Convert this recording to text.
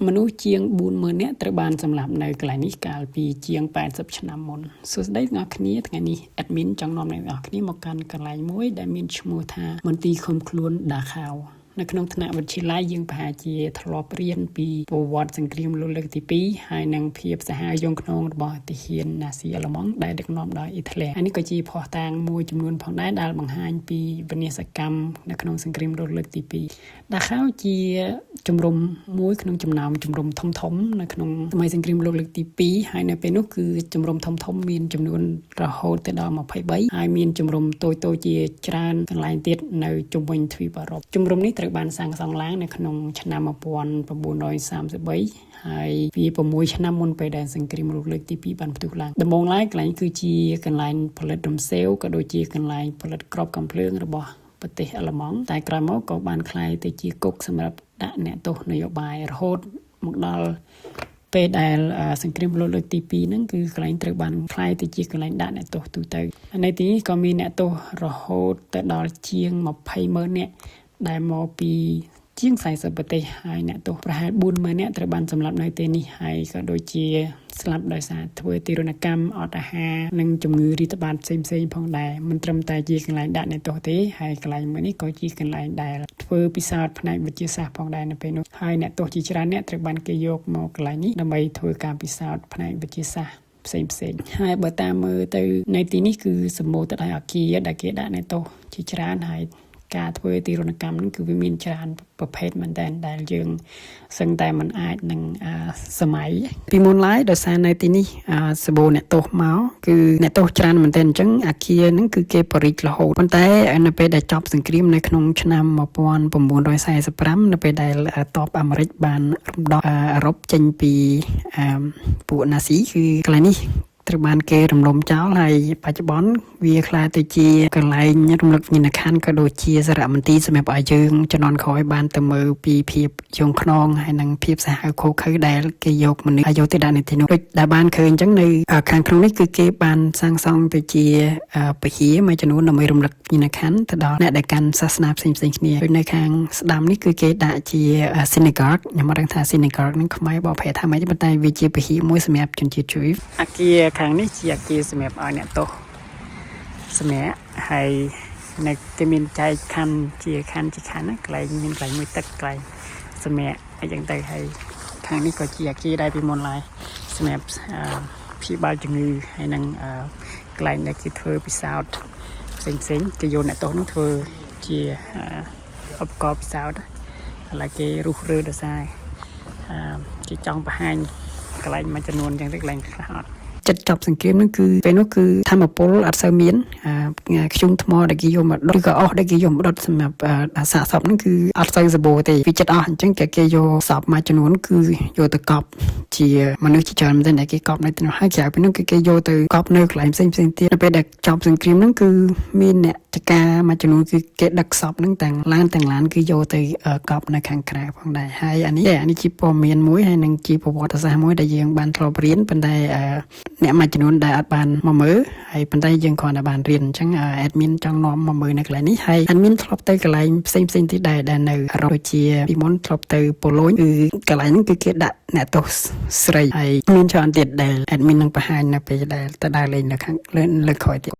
មនុស្សជាង40000នាក់ត្រូវបានសម្លាប់នៅកន្លែងនេះកាលពីជាង80ឆ្នាំមុនសួស្តីទាំងអស់គ្នាថ្ងៃនេះ admin ចង់នាំអ្នកទាំងអស់គ្នាមកកាន់កន្លែងមួយដែលមានឈ្មោះថាមន្ទីរឃុំខ្លួនដាខាវនៅក្នុងថ្នាក់វិទ្យាល័យយើងប្រហែលជាធ្លាប់រៀនពីប្រវត្តិសង្គ្រាមលោកលើកទី2ហើយនិងភាពសាហាវយង់ឃ្នងរបស់ទាហានណាស៊ីអាល្លឺម៉ង់ដែលដឹកនាំដោយអ៊ីតាលីហើយនេះក៏ជាភស្តុតាងមួយចំនួនផងដែរដែលបង្ហាញពីវិនាសកម្មនៅក្នុងសង្គ្រាមលោកលើកទី2ដាខាវជាជំរំមួយក្នុងចំណោមជំរំធំធំនៅក្នុងសម័យសង្គ្រាមលោកលើកទី2ហើយនៅពេលនោះគឺជំរំធំធំមានចំនួនរហូតទៅដល់23ហើយមានជំរំតូចៗជាច្រើនកន្លែងទៀតនៅជុំវិញទ្វីបអឺរ៉ុបជំរំនេះត្រូវបានសាងសង់ឡើងនៅក្នុងឆ្នាំ1933ហើយវា6ឆ្នាំមុនពេលដែលសង្គ្រាមលោកលើកទី2បានផ្ទុះឡើងដំបូងឡើយកន្លែងគឺជាកន្លែងផលិតរំសេវក៏ដូចជាកន្លែងផលិតគ្រាប់កាំភ្លើងរបស់ប្រទេសអាល្លឺម៉ង់តែក្រោយមកក៏បានក្លាយទៅជាគុកសម្រាប់ដាក់អ្នកទោសនយោបាយរហូតមកដល់ពេលដែលសង្គ្រាមលោកលើកទី2ហ្នឹងគឺកន្លែងត្រូវបានក្លាយទៅជាកន្លែងដាក់អ្នកទោសទូទៅនៅទីនេះក៏មានអ្នកទោសរហូតទៅដល់ជាង20ម៉ឺននាក់ដែលមកពីជាង40ប្រទេសហើយអ្នកទោសប្រហែល40000នាក់ត្រូវបានសម្លាប់នៅទីនេះហើយក៏ដូចជាស្លាប់ដោយសារធ្វើទារុណកម្មអត់អាហារនិងជំងឺរាតត្បាតផ្សេងៗផងដែរមិនត្រឹមតែជាកន្លែងដាក់អ្នកទោសទេហើយកន្លែងមួយនេះក៏ជាកន្លែងដែលធ្វើពិសោធន៍ផ្នែកវិទ្យាសាស្ត្រផងដែរនៅពេលនោះហើយអ្នកទោសជាច្រើនអ្នកត្រូវបានគេយកមកកន្លែងនេះដើម្បីធ្វើការពិសោធន៍ផ្នែកវិទ្យាសាស្ត្រផ្សេងផ្សេងហើយបើតាមមើលទៅនៅទីនេះគឺសម្បូរទៅដោយអាគារដែលគេដាក់អ្នកទោសជាច្រើនហើយការធ្វើទារុណកម្មហ្នឹងគឺវាមានច្រើនប្រភេទមែនតើដែលយើងសឹងតែมันអាចនឹងសម័យពីមុនឡើយដោយសារនៅទីនេះសម្បូរអ្នកទោសមកគឺអ្នកទោសច្រើនមែនតើអញ្ចឹងអាគារហ្នឹងគឺគេបរិចរហូតប៉ុន្តែនៅពេលដែលចប់សង្គ្រាមនៅក្នុងឆ្នាំ1945នៅពេលដែលទ័ពអាមេរិកបានរំដោះអឺរ៉ុបចេញពីពួកណាស៊ីគឺកន្លែងនេះត្រូវបានគេរំលំចោលហើយបច្ចុប្បន្នវាក្លាយទៅជាកន្លែងរំលឹកវិញ្ញាណក្ខន្ធក៏ដូចជាសារមន្ទីរសម្រាប់ឲ្យយើងជំនាន់ក្រោយបានទៅមើលពីភាពយង់ឃ្នងហើយនិងភាពសាហាវឃោរឃៅដែលគេយកមនុស្សឲ្យយកទៅដាក់នៅទីនោះដូចដែលបានឃើញអញ្ចឹងនៅខាងក្នុងនេះគឺគេបានសាងសង់ទៅជាពហិមួយចំនួនដើម្បីរំលឹកវិញ្ញាណក្ខន្ធទៅដល់អ្នកដែលកាន់សាសនាផ្សេងៗគ្នាដូចនៅខាងស្ដាំនេះគឺគេដាក់ជា synagogue ខ្ញុំអត់ដឹងថា synagogue ហ្នឹងខ្មែរបកប្រែថាម៉េចទេប៉ុន្តែវាជាពហិមួយសម្រាប់ជនជាតិ Jew អាគារខាងនេះជាអាគារសម្រាប់ឲ្យអ្នកទោសសម្រាប់ហើយនៅគេមានចែកខណ្ឌជាខណ្ឌជាខណ្ឌណាកន្លែងមានកន្លែងមួយទឹកកន្លែងសម្រាប់អីចឹងទៅហើយខាងនេះក៏ជាអាគារដែរពីមុនឡើយសម្រាប់ព្យាបាលជំងឺហើយនឹងកន្លែងដែលគេធ្វើពិសោធន៍ផ្សេងផ្សេងគេយកអ្នកទោសនោះធ្វើជាឧបករណ៍ពិសោធន៍ឥឡូវគេរុះរើដោយសារគេចង់បង្ហាញកន្លែងមួយចំនួនចឹងទៅកន្លែងខ្លះអត់ចិត្តចប់សង្គ្រាមហ្នឹងគឺពេលនោះគឺធម្មពលអត់សូវមានធ្យូងថ្មដែលគេយកមកដុតឬក៏អស់ដែលគេយកមកដុតសម្រាប់សាកសពហ្នឹងគឺអត់សូវសម្បូរទេវាចិត្តអស់អញ្ចឹងគេគេយកសពមួយចំនួនគឺយកទៅកប់ជាមនុស្សជាច្រើនមែនទែនដែលគេកប់នៅទីនោះហើយក្រៅពីនោះគឺគេយកទៅកប់នៅកន្លែងផ្សេងផ្សេងទៀតនៅពេលដែលចប់សង្គ្រាមហ្នឹងគឺមានអ្នកចការមួយចំនួនគឺគេដឹកសពហ្នឹងទាំងឡានទាំងឡានគឺយកទៅកប់នៅខាងក្រៅផងដែរហើយអានេះអានេះជាព័ត៌មានមួយហើយនឹងជាប្រវត្តិសាស្ត្រមួយដែលយើងបានធ្លាប់រៀនប៉ុន្តែអ្នកមួយចំនួនដែលអត់បានមកមើលហើយប៉ុន្តែយើងគ្រាន់តែបានរៀនអញ្ចឹង admin ចង់នាំមកមើលនៅកន្លែងនេះហើយ admin ធ្លាប់ទៅកន្លែងផ្សេងផ្សេងទៀតដែរដែលនៅអឺរ៉ុបដូចជាពីមុនធ្លាប់ទៅប៉ូឡូញគឺកន្លែងហ្នឹងគឺគេដាក់អ្នកទោសស្រីហើយមានច្រើនទៀតដែល admin នឹងបង្ហាញនៅពេលដែលទៅដើរលេងនៅខាងលើលើក្រោយទៀត។